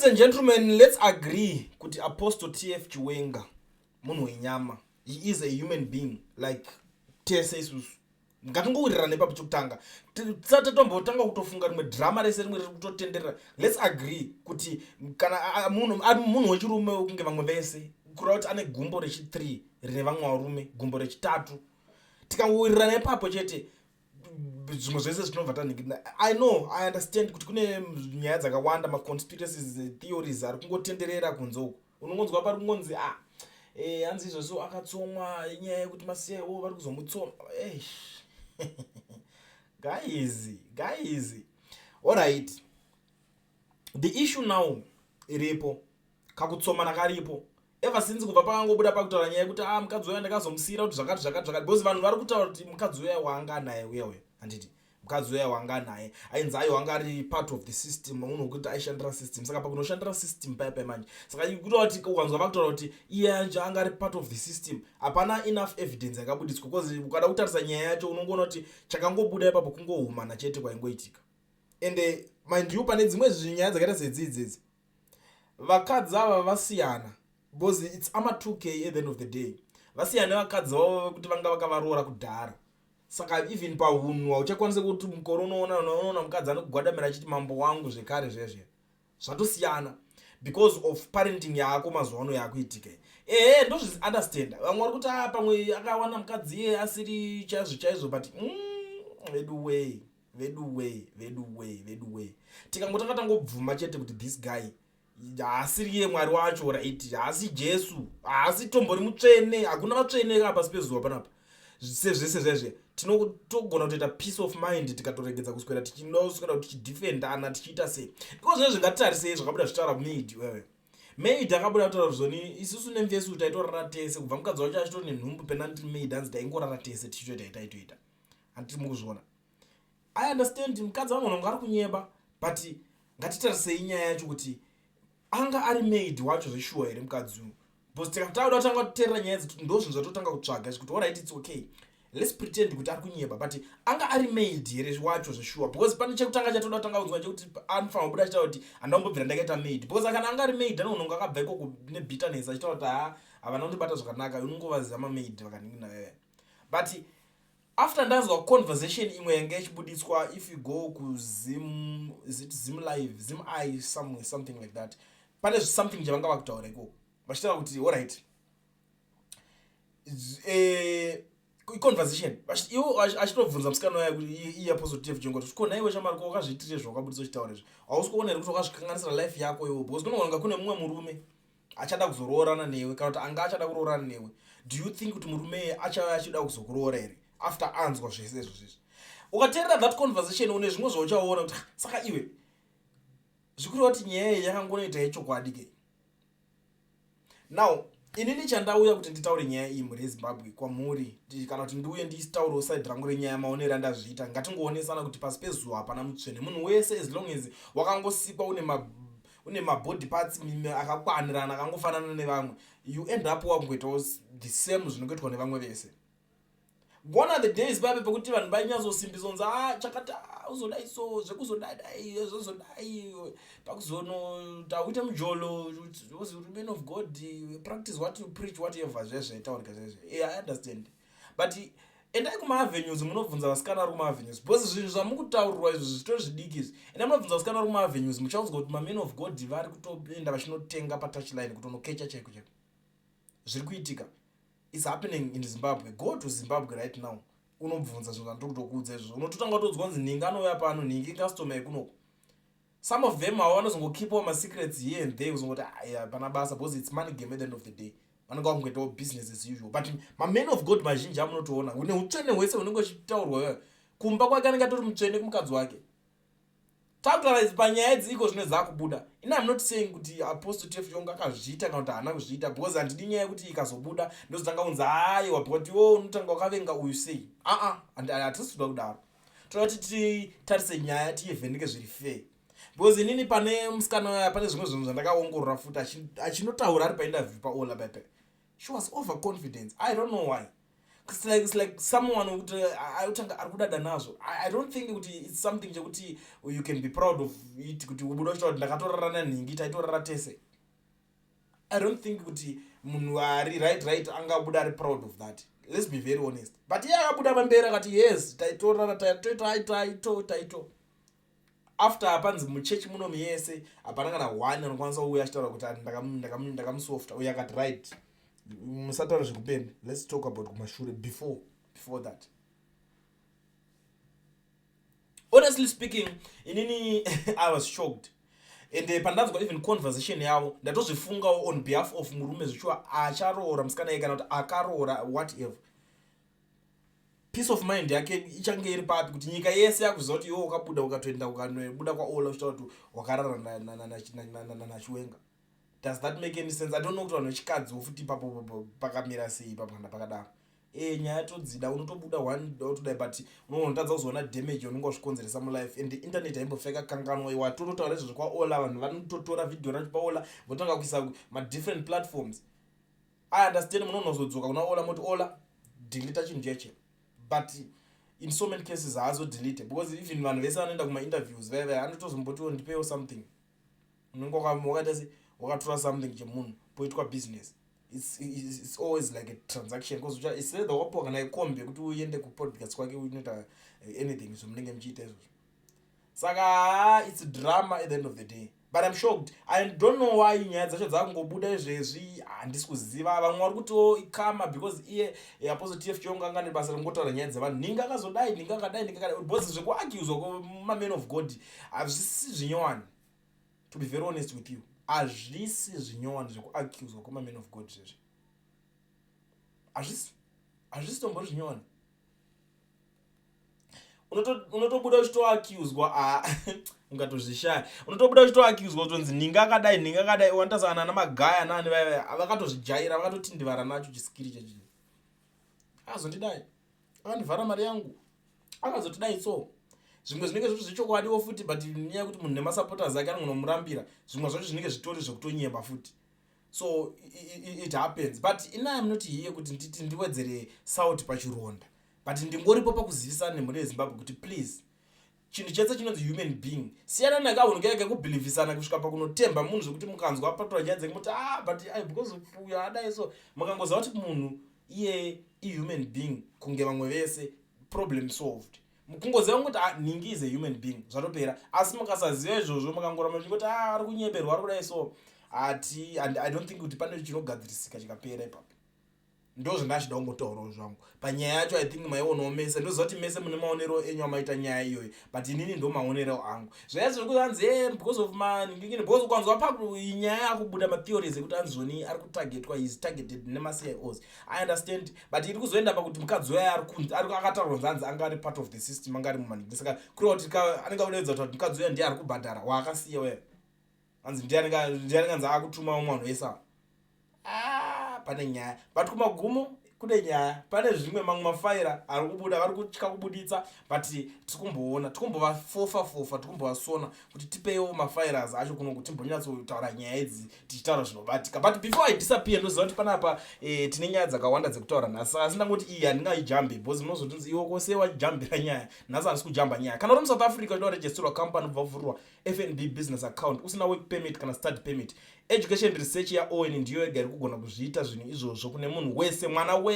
Ladies and gentlemen, let's agree kuti Apostle TF Chiwenga munhu wenyama. He is a human being like tese isusu. Ngatingowirirana ipapo chekutanga. Tisati tatombotanga kutofunga rimwe drama rese rimwe riri kutotenderera. Let's agree kuti kana munhu ari munhu wechirume kunge vamwe vese, kureva kuti ane gumbo rechi3 rine vamwe varume, gumbo rechitatu. Tikangowirirana ipapo chete, zvimwe zvese zvinobva tanhingirina. I know, I understand kuti kune nyaya dzakawanda, maconspiracies theories ari kungotenderera kunze uku. Unongonzwa pari kungonzi, ah, hanzi izvozvo akatsomwa, inyaya yekuti maCIO vari kuzomutsoma. Eish. Guys, guys, alright, the issue now iripo, kakutsomana karipo ever since kubva pakangobuda pakutaura nyaya yekuti, ah, mukadzi uya ndakazomusiyira kuti zvakati zvakati zvakati, because vanhu vari kutaura kuti mukadzi uya waanga naye uya uya, handiti mukadzi uya wanga naye ainzi aiwa, anga ari part of the system, munhu wekuti aishandira system. Saka pakunoshandira system paya paya manje, saka kutaura kuti ukanzwa vakutaura kuti iye anje anga ari part of the system, hapana enough evidence yakabudiswa, because ukada kutarisa nyaya yacho unongoona kuti chakangobuda ipapo kungohumana chete kwaingoitika. Ende mind you, pane dzimwe nyaya dzakaita sedzidzidzi, vakadzi ava vasiyana, because it's ama 2K at the end of the day. Vasiyana nevakadzi vavo vekuti vanga vakavaroora kudhara. Saka even paunhu hauchakwanisi kuti mukore unoona mukadzi anokugwadamira achiti, "Mambo wangu," zvekare zvezve zvatosiyana because of parenting yaako mazuva ano yaakuitika. Ehe, ndozviunderstanda, vamwe vari kuti, a, pamwe akawana mukadzi iye asiri chaizvo chaizvo, but vedu way, vedu way, vedu way, vedu way, tikangotanga tangobvuma chete kuti this guy haasiri iye Mwari wacho, right? Haasi Jesu, haasi tombori mutsvene, hakuna vatsvene ka pasi pezuva panapa. Sezvese zvezve tinotogona kutoita peace of mind tikatoregedza kuswera tichinoswera tichidefendana, tichiita sei, iko zvine zvingatitarisei zvakabuda zvichitaura maid wewe. Maid akabuda kutaura zvoni, isusu nemvesu taitorara tese kubva mukadzi wacho achitori nenhumbu pena ndiri maid, hanzi taingorara tese tichitoita taitoita. Handiti mukuzviona? I understand mukadzi vanogona kunge ari kunyeba, but ngatitarisei nyaya yacho kuti anga ari maid wacho zveshuwa here mukadzi uyu, because tikatauda kutanga kuteerera nyaya idzi, ndo zvinhu zvatotanga kutsvaga izvi kuti, alright, it's okay, let's pretend kuti ari kunyeba, but anga ari maid here wacho zveshuwa? Because pane chekutanga chatoda kutanga kunzwa chekuti anofanira kubuda achitaura kuti handambobvira ndakaita maid, because kana anga ari maid anogona kunge akabva ikoko nebitterness achitaura kuti, ha, havana kundibata zvakanaka. Unongovaziva mamaid vakaningi nayo. But after ndanzwa conversation imwe yange ichibuditswa, if you go kuZim, is it Zim Live, Zim i somewhere, something like that, pane something chavanga vakutaura ikoko vachitaura kuti, alright, iconversation iwo achitobvunza musikana waya kuti iye Apostle TF Chiwenga kuti, ko naiwe shamariko, wakazviitire zvawakabudisa uchitaura izvi, hausi kuona here kuti wakazvikanganisira life yako iwo? Because kunogona kunge kune mumwe murume achada kuzoroorana newe, kana kuti anga achada kuroorana newe. Do you think kuti murume achauya achida kuzokuroora here after anzwa zvese izvo zvezvi? Ukateerera that conversation, une zvimwe zvauchaona kuti, saka iwe zvikureva kuti nyaya iyi yakangonoita yechokwadi ke? Now inini chandauya kuti nditaure nyaya iyi mhuri yeZimbabwe kwamuri, kana kuti ndiuye nditaurewo side rangu renyaya, maonero andazviita. Ngatingoonesana kuti pasi pezuva hapana mutsvene. Munhu wese, as long as wakangosikwa une mabody parts akakwanirana, akangofanana nevamwe, you end up wakungoitawo the same zvinongoitwa nevamwe vese. Gone are the days pape pekuti vanhu vainyatsosimbisa kunzi, a, chakati, ah, uzodai so, zvekuzodai zvozodai, pakuzono uite mujolo, man of God, practice what you preach, whatever zvezvaitaurika zvezve. Yeah, I understand, but endai kumaavenues munobvunza vasikana vari kumaavenues, because zvinhu zvamukutaurirwa izvi zvitori zvidiki izvi. Endai munobvunza vasikana vari kumaavenues, muchaudzwa kuti mamen of God vari kutoenda vachinotenga patouchline, kutonokecha chaiko chaiko. Zviri kuitika is happening in Zimbabwe. Go to Zimbabwe right now, unobvunza zvinhu zvandiri kutokuudza izvozvo. Unototanga kutodzwa kunzi nhingi anouya pano, nhingi customer yekunoko. Some of them havo vanozongokeepawo masecrets here and there, kuzongoti hapana basa, because it's money game at the end of the day. Vanenge vakungoitawo business as usual. But mamen of God mazhinji amunotoona neutsvene hwese hunenge uchitaurwa, kumba kwake anenge atori mutsvene kumukadzi wake. Takutaura panyaya dziko zvino dzakubuda. Ini am not saying kuti Apostle TF Chiwenga akazviita kana kuti haana kuzviita, because handidi nyaya yekuti ikazobuda ndozotanga kunzi, aiwa, but iwo unotanga wakavenga uyu sei. Aa, hatisi kuda kudaro. Toda kuti titarise nyaya, tiivheneke zviri fair, because inini pane musikana waya, pane zvimwe zvinhu zvandakaongorora futi achinotaura ari painterview paola pepe. She was overconfidence. I don't know why. It's like someone kuti autanga ari kudada nazvo. I don't think kuti it's something chekuti you can be proud of it, kuti ubuda uchitaura kuti ndakatorara nanhingi, taitorara tese. I don't think kuti munhu ari right angabuda ari proud of that, let's be very honest. But iye akabuda pamberi akati, "Yes, taitorara, taito taito." After panzi muchechi munomu yese hapana kana one anokwanisa kuuya achitaura kuti ndakamusofta. Uyo akati, "Right, musataura zvekupenda, let's talk about kumashure." Before that, honestly speaking, inini I was shocked. And pandanzwa even conversation yavo, ndatozvifungawo on behalf of murume zvichiwa acharoora musikana iye kana kuti akaroora, whatever, peace of mind yake ichange iri papi, kuti nyika yese yakuziva kuti iwe wakabuda, ukatoenda, ukanobuda kwaOla uchitaura kuti wakarara naChiwenga. Does that make any sense? I don't know kuti vanhu vechikadziwo futi ipapo pakamira sei ipapo kana pakadaro. Nyaya todzida, unotobuda one otodai, but unonotadza kuzoona damage unonge wazvikonzeresa mulife. And internet haimbofa yakakanganwa. Iwe watototaura izvozvo kwaOla, vanhu vanototora vhidhiyo racho paOla, votanga kuisa madifferent platforms. I understand munonozodzoka kuna Ola moti, "Ola, deleta chinhu cheche," but in so many cases haazodelete, because even vanhu vese vanoenda kumainterviews vaya anotozombotiwo, "Ndipewo something." Unenge wakaita se wakatora something chemunhu, poitwa business. It's always like a transaction, because it's either wapiwa kana ikombi yekuti uende kupodcast kwake, unoita anything zvamunenge muchiita izvozvo. Saka it's drama at the end of the day, but I'm shocked. I don't know why nyaya dzacho dzakungobuda izvezvi, handisi kuziva. Vamwe vari kutiwo ikarma, because iye Apostle TF Chiwenga anga nebasa rekungotaura nyaya dzevanhu, ninga akazodai, ninga akadai, ninga akadai, because zvekuaccuswa kumamen of God hazvisi zvinyowani. To be very honest with you, hazvisi zvinyowani zvekuaccuswa kwemamen of God zvezvi, hazvisi tombori zvinyowani. Unotobuda uchitoaccuswa, ungatozvishaya, unotobuda uchitoaccuswa kutonzi ninga akadai, ninga akadai. Wanotasangana namagaya nani vaya, vakatozvijaira, vakatotindivara nacho chiskiri chechi. Akazondidai, akandivhara mari yangu, akazotidai. So zvimwe zvinenge zviri zvechokwadiwo futi, but nyaya yekuti munhu nemasupporters ake anogonomurambira, zvimwe zvacho zvinenge zvitori zvekutonyeba futi. So it happens, but ina am not here kuti nditi ndiwedzere salt pachironda, but ndingoripo pakuzivisa nemhuri yeZimbabwe kuti please, chinhu chese chinonzi human being, siyana nakahunhu kaya kekubhilivhisana kusvika pakunotemba munhu, zvekuti mukanzwa patora nyaya dzeke muti, "Ah, but ai, because uyo adai." So mukangoziva kuti munhu iye ihuman being kunge vamwe vese, problem solved. Kungoziva kuti, ah, ningi is a human being, zvatopera. Asi mukasaziva izvozvo, mukangoramba muchingoti, "Ah, ari kunyeberwa, ari kudai," so ati and I don't think kuti pane chinogadzirisika chikapera ipapo. Ndo zvandachida kungotaurawo zvangu panyaya yacho. I think maionawo mese. Ndoziva kuti mese mune maonero enyu amaita nyaya iyoyo, but inini ndo maonero angu. Zvaya zviri kuanzi because of maningingini, because ukanzwa pa nyaya yakubuda matheories ekuti anzi zvoni ari kutargetwa, is targeted nemaCIOs, I understand, but iri kuzoenda pakuti mukadzi uya akataurwa kunzi anzi anga ari part of the system, anga ari mumaningini. Saka kureva kuti anenge akudeedza kuti mukadzi uya ndiye ari kubhadhara waakasiya uya, anzi ndiye anenge anzi akutuma umwe vanhu vese ava. Ah, pane nyaya, but kumagumo kune nyaya. Pane zvimwe mamwe mafaira ari kubuda, vari kutya kubuditsa, but tiri kumboona, tiri kumbovafofa fofa, tiri kumbovasona kuti tipeiwo mafairas acho kuno, kuti timbonyatsotaura nyaya idzi tichitaura zvinobatika. But before I disappear, ndoziva kuti panapa tine nyaya dzakawanda dzekutaura nhasi, asi ndangoti iyi handingaijambi, because munozotinzi, "Iwe kose wajambira nyaya." Nhasi handisi kujamba nyaya. Kana uri muSouth Africa uchida kuregisterwa company, ubva kuvhurwa FNB business account usina work permit kana study permit, Education Research yaOwen ndiyo yega iri kugona kuzviita zvinhu izvozvo kune munhu wese, mwana wese.